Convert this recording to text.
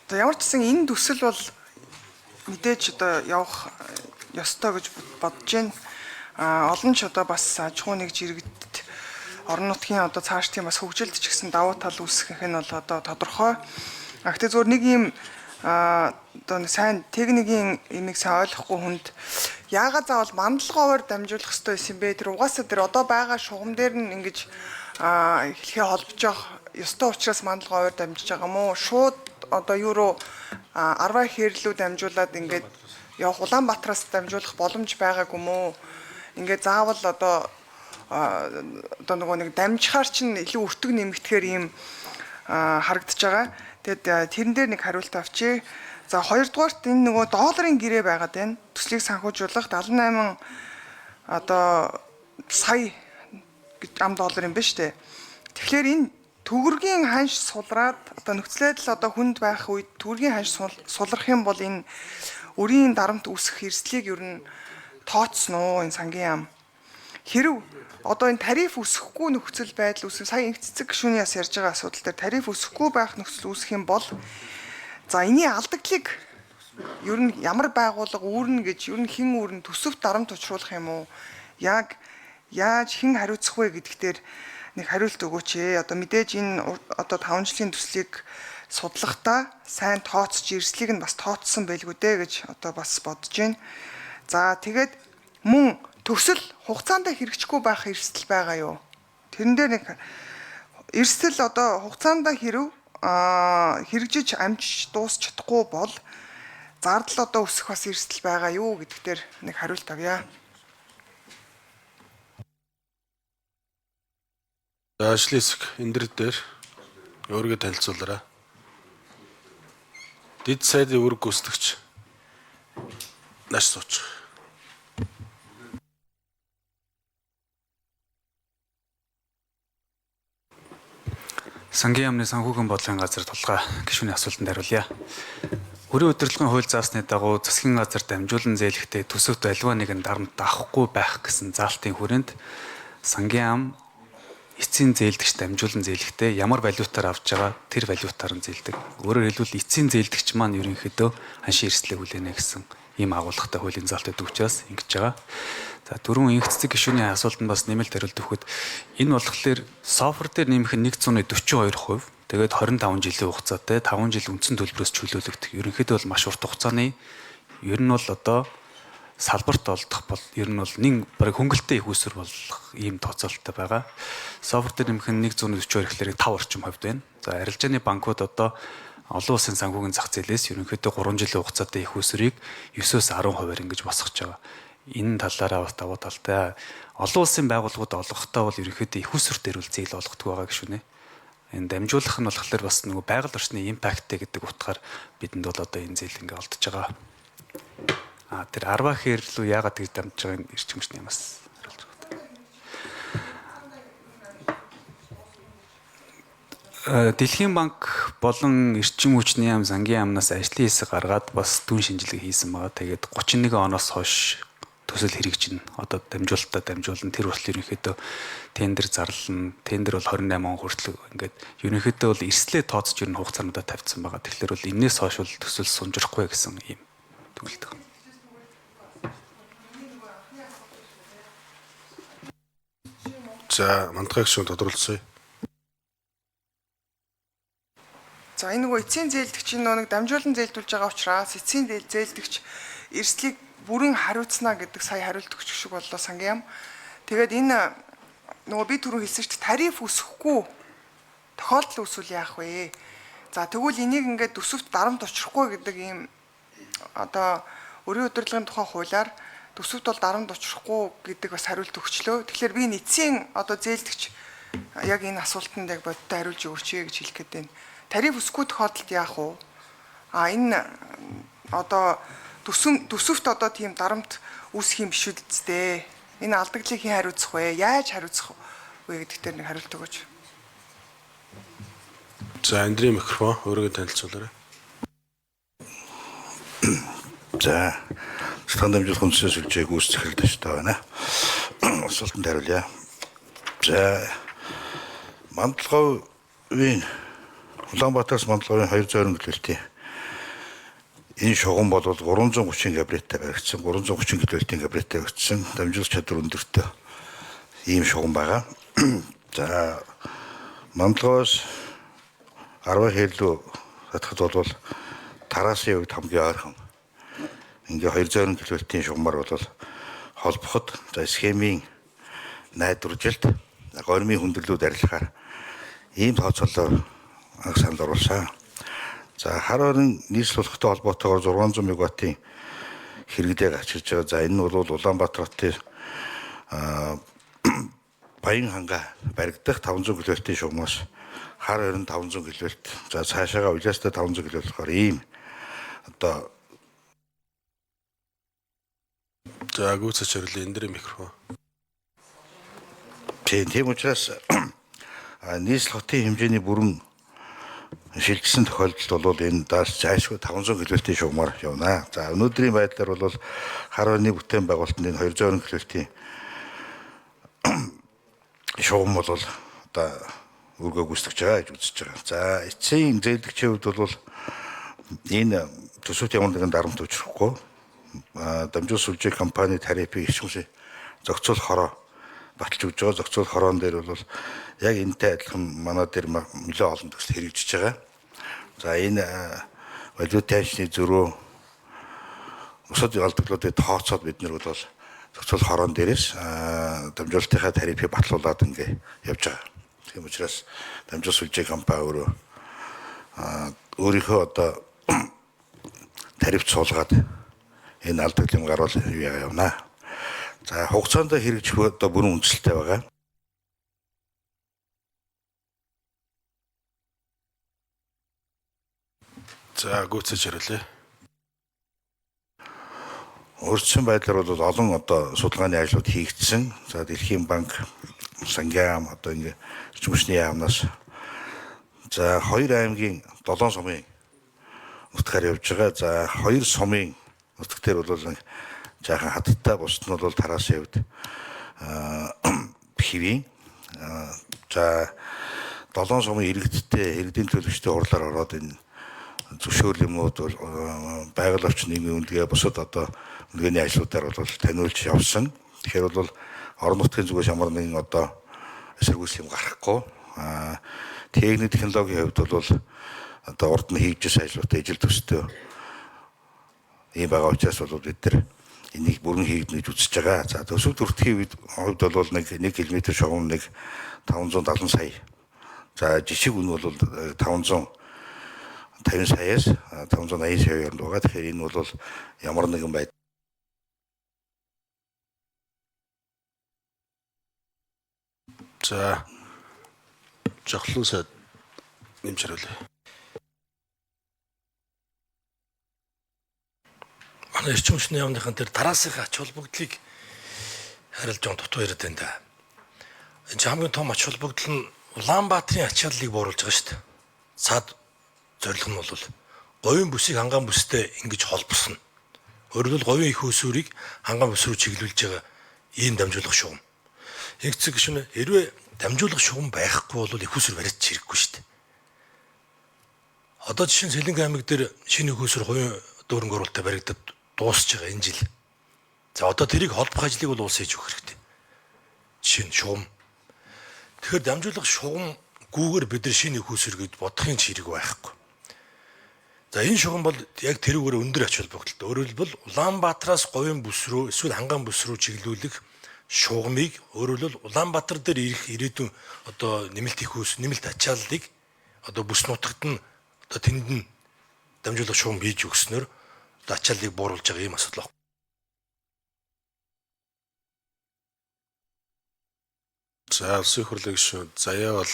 За ямар ч гэсэн энэ төсөл бол мэдээж одоо явах ёстой гэж бодож байна. Олон ч одоо бас аж ахуйн нэгж иргэдэд орон нутгийн одоо цаашдын бас хөгжилд ч гэсэн давуу тал үүсгэх нь бол одоо тодорхой. Гэхдээ зөвхөн нэг юм одоо нэг сайн техникийн имийг сайн ойлгохгүй хүнд яагаад заавал мандалговоор дамжуулах ёстой байсан бэ? Тэр угаасаа тэр одоо байгаа шугам дээр нь ингэж эхлэхээ холбож явах ёстой учраас мандалговоор дамжиж байгаа мó? Шууд одоо юу руу 10 хэрлүү дамжуулаад ингээд явах Улаанбаатараас дамжуулах боломж байгаагүй мó? Ингээд заавал одоо нөгөө нэг дамжихаар чинь илүү өртөг нэмэгдэхээр ийм харагдаж байгаа. Тэгэд тэрэн дээр нэг хариулт авчээ. За хоёрдугаарт энэ нөгөө долларын гэрээ байгаад байна. Төслийг санхүүжуулах 78 одоо сая гэж ам доллар юм ба штэ. Тэгэхээр энэ төгрөгийн ханш сулраад одоо нөхцөл байдал одоо хүнд байх үед төгрөгийн ханш сулрах юм бол энэ өрийн дарамт үүсэх эрсдлийг ер нь тооцсон уу энэ сангийн яам? Хэрв одоо энэ тариф өсөхгүй нөхцөл байдал үүсэх, сая инх цэцэг гишүүний бас ярьж байгаа асуудал дээр тариф өсөхгүй байх нөхцөл үүсэх юм бол за энэний алдагдлыг ер нь ямар байгууллага үүрнэ гэж, ер нь хэн үүрнэ, төсөвт дарамт учруулах юм уу? Яг яаж хэн хариуцах вэ гэдэгтэр дээр нэг хариулт өгөөч ээ. Одоо мэдээж энэ одоо 5 жилийн төслийг судлахдаа сайн тооцож эрсдлийг нь бас тооцсон байлгүй дээ гэж одоо бас бодож байна. За тэгээд мөн төсөл хугацаанд хэрэгжихгүй байх эрсдэл байгаа юу? Тэрэн дээр нэг эрсдэл одоо хугацаанд хэрв хэрэгжиж амжиж дуусч чадахгүй бол зардал одоо өсөх бас эрсдэл байгаа юу гэдэг дээр нэг хариулт авъя. За ажлын хэсэг энэ дээр өөрийгөө танилцуулаарай. Дид сайдын үүрэг гүйцэтгэгч нааш сууч. Сангийн яамны санхүүгийн бодлогын газар тулгай гишүүний асуултанд хариулъя. Өрийн удирдлагын хууль заасны дагуу засгийн газар дамжуулан зээлэхдээ төсөвт аливаа нэгэн дарамт авахгүй байх гэсэн заалтын хүрээнд сангийн яам эцсийн зээлдэгч дамжуулан зээлэхдээ ямар валютаар авч байгаа тэр валютаар нь зээлдэг. Өөрөөр хэлбэл эцсийн зээлдэгч маань ерөнхийдөө ханшийн эрсдлийг хүлээнэ гэсэн ийм агуулгатай хуулийн заалт өгдөг учраас ингэж байгаа. За дөрвөн инх цэцэг гишүүний асуултанд бас нэмэлт хариулт өгөхөд энэ болохоор софтвер дээр нэмэх нь 142%. Тэгээд 25 жилийн хугацаатай 5 жил үндсэн төлбөрөөс чөлөөлөгдөх. Ерөнхийдөө бол маш урт хугацааны ер нь бол одоо салбарт олдох бол ер нь бол нэн бараг хөнгөлтэй их усүр болох ийм тооцоололтой байгаа. Софтвер дээр нэмэх нь 142 гэхлээр 5 орчим хувьд байна. За арилжааны банкуд одоо олон улсын санхүүгийн зах зээлээс ерөнхийдөө 3 жилийн хугацаатай их усүрийг 9-өөс 10%-аар ингэж босгож байгаа. Энэ талаараа бас давуу талтай. Олон улсын байгууллагууд олгохдоо бол ерөнхийдөө их усүр дээр үл зээл олгодог байгаа гэх шүнэ. Энэ дамжуулах нь болохоор бас нөгөө байгаль орчны импакттэй гэдэг утгаар бидэнд бол одоо энэ зээл ингээ олдож байгаа. А тэр 10 хээр рүү яагаад тэгж дамжиж байгааг нь эрчим хүчний бас хариулж байгаа. Дэлхийн банк болон эрчим хүчний яам, сангийн яамнаас ажлын хэсэг гаргаад бас дүн шинжилгээ хийсэн байгаа. Тэгээд 31 оноос хойш төсөл хэрэгжинэ. Одоо дамжуулалтаа дамжуулна. Тэр хүртэл ерөнхийдөө тендер зарлана. Тендер бол 28 он хүртэл ингээд ерөнхийдөө бол эрсдлээ тооцож ер нь хугацаануудаа тавьсан байгаа. Тэгэхээр бол энээс хойш бол төсөл сунжрахгүй гэсэн ийм дүгнэлт байна. За мандахыг гишүүн тодруулсан. За энэ нөгөө эцсийн зээлдэгч нөгөө нэг дамжуулан зээлдүүлж байгаа учраас эцсийн зээлдэгч эрсдлийг бүрэн хариуцнаа гэдэг сая хариулт өгчих шиг боллоо сангийн яам. Тэгээд энэ нөгөө би түрүү хэлсэн шүү дээ тариф өсөхгүй тохиолдол үүсвэл яах вэ? За тэгвэл энийг ингээд төсөвт дарамт учрахгүй гэдэг ийм одоо өрийн удирдлагын тухай хуулиар төсөвт бол дарамт учрахгүй гэдэг бас хариулт өгчлөө. Тэгэхээр би энэ эцсийн одоо зээлдэгч яг энэ асуултанд яг бодтой хариулж өгөөч гэж хэлэх гээд байна. Тариф өсөхгүй тохиолдолд яах вэ? А энэ одоо төсөвт одоо тийм дарамт үүсэх юм биш үсттэй. Энэ алдагдлыг хэн хариуцах вэ? Яаж хариуцах вэ гэдэг дээр нэг хариулт өгөөч. За Андрей микрофон өөрийгөө танилцуулаарай. За цэцгэн дамжуулах үндсэн сүлжээг үүс захирал төстэй байна. Асуултанд хариулъя. За Мандалговын Улаанбаатараас Мандалговын 220 киловольтын энэ шугам бол 330 габариттай баригдсан, 330 киловольтын габариттай баригдсан, дамжуулах чадвар өндөртэй ийм шугам байгаа. За Мандалговоос 10 хэл рүү татхад бол Тарасын хувьд хамгийн ойрхон. Ингээ 220 киловольтын шугамар бол холбоход за схемийн найдваржилт, горимын хүндрэлүүд арилгахаар ийм тооцоололоор анх санал оруулсан. За хар орон нийслэл болохтой холбоотойгоор 600 мегаваттын хэрэглээ гарч ирж байгаа. За энэ нь бол Улаанбаатар хотын Баян ханга баригдах 500 киловольтын шугамаас хар орон 500 киловольт, за цаашаага уялаастай 500 киловольт болохоор ийм одоо За гүйцэж хариулъя. Энэ дээр микрофон. Тийм учраас нийслэл хотын хэмжээний бүрэн шилжсэн тохиолдолд бол энэ даас зайлшгүй 500 киловольтын шугамар явна. За өнөөдрийн байдлаар бол хар орны бүтээн байгуулалтанд энэ 220 киловольтын шугам бол одоо үүргээ гүйцэтгэж байгаа гэж үзэж байгаа. За эцсийн зээлдэгчийн хувьд бол энэ төсөвт ямар нэгэн дарамт учрахгүй дамжуул сүлжээ компани тарифыг эрчимжээ зохицуулах хороо баталж өгч байгаа. Зохицуулах хороон дээр бол яг энэтэй адилхан манай дээр нэлээд олон төсөл хэрэгжиж байгаа. За энэ валютын ханшны зөрүү бусад алдагдлуудыг тооцоод бид нар бол зохицуулах хороон дээрээс дамжуулалтынхаа тарифыг батлуулаад ингээ явж байгаа. Тийм учраас дамжуул сүлжээ компани өөрөө өөрийнхөө одоо тариф суулгаад энэ алдагдлын гарвал юу яага явна. За хугацаанд хэрэгжих одоо бүрэн үндсэлтэй байгаа. За гүйцэж хариулъя. Өөрчлөсөн байдлаар бол олон одоо судалгааны ажлууд хийгдсэн. За Дэлхийн банк, Сангийн яам одоо ингээ эрчим хүчний яамнаас за хоёр аймгийн 7 сумын нутгаар явж байгаа. За хоёр сумын нутаг дээр бол жаахан хаттай, бусд нь бол Тарасын хувьд хэвийн. За 7 сумын иргэдтэй, иргэдийн төлөвчтэй хурлаар ороод энэ зөвшөөрөл юмнууд бол байгаль орчин нийгмийн үнэлгээ бусад одоо үнэлгээний ажлуудаар бол таниулж явсан. Тэгэхээр бол орон нутгийн зүгээс ямар нэгэн одоо эсэргүүцэл юм гарахгүй. Техник технологийн хувьд бол одоо урд нь хийж байсан ажлуудтай ижил төстэй ийм байгаа учраас бол бид нар энийг бүрэн хийгдэнэ гэж үзэж байгаа. За төсөв дүртгийн хувьд бол 1 км шугам нэг 570 сая. За жишиг үн бол 550 саяас 580 сая хооронд байгаа. Тэгэхээр энэ бол ямар нэгэн байдлаар За жохлон сайд нэмж хариулъя. Манай эрчим хүчний яамныхан тэр Тараасынхаа ач холбогдлыг харилж байгаа дутуу яриад байна да. Энэ чинь хамгийн том ач холбогдол нь Улаанбаатарын ачааллыг бууруулж байгаа шүү дээ. Цаад зорилго нь бол говийн бүсийг хангаан бүстэй ингэж холбосно. Өөрөөр хэлбэл говийн их усүрийг хангаан бүс рүү чиглүүлж байгаа ийм дамжуулах шугам. Ингэцэг гişүнэ хэрвээ дамжуулах шугам байхгүй бол их усүр бариад хэрэггүй шүү дээ. Одоо жишээ нь Сэлэнгэ аймаг дээр шинэ их усүр хувийн дүүрэн оруулалтаа баригдаад дуусч байгаа энэ жил. За одоо тэрийг холбох ажлыг бол улс хийж өгөх хэрэгтэй. Жишээ нь шугам. Тэгэхээр дамжуулах шугам гүүгээр бид нар шинэ их усүр гэж бодохын ч хэрэг байхгүй. За энэ шугам бол яг тэрүүгээр өндөр ач холбогдолтой. Өөрөөр хэлбэл Улаанбаатараас говийн бүс рүү эсвэл хангаан бүс рүү чиглүүлэх шугамыг өөрөөр хэлбэл Улаанбаатар дээр ирэх ирээдүйн одоо нэмэлт их ус, нэмэлт ачааллыг одоо бүс нутагт нь одоо тэнд нь дамжуулах шугам хийж өгснөөр одоо ачааллыг бууруулж байгаа юм асуудал байна. За улсын хурлын гишүүн Заяа бол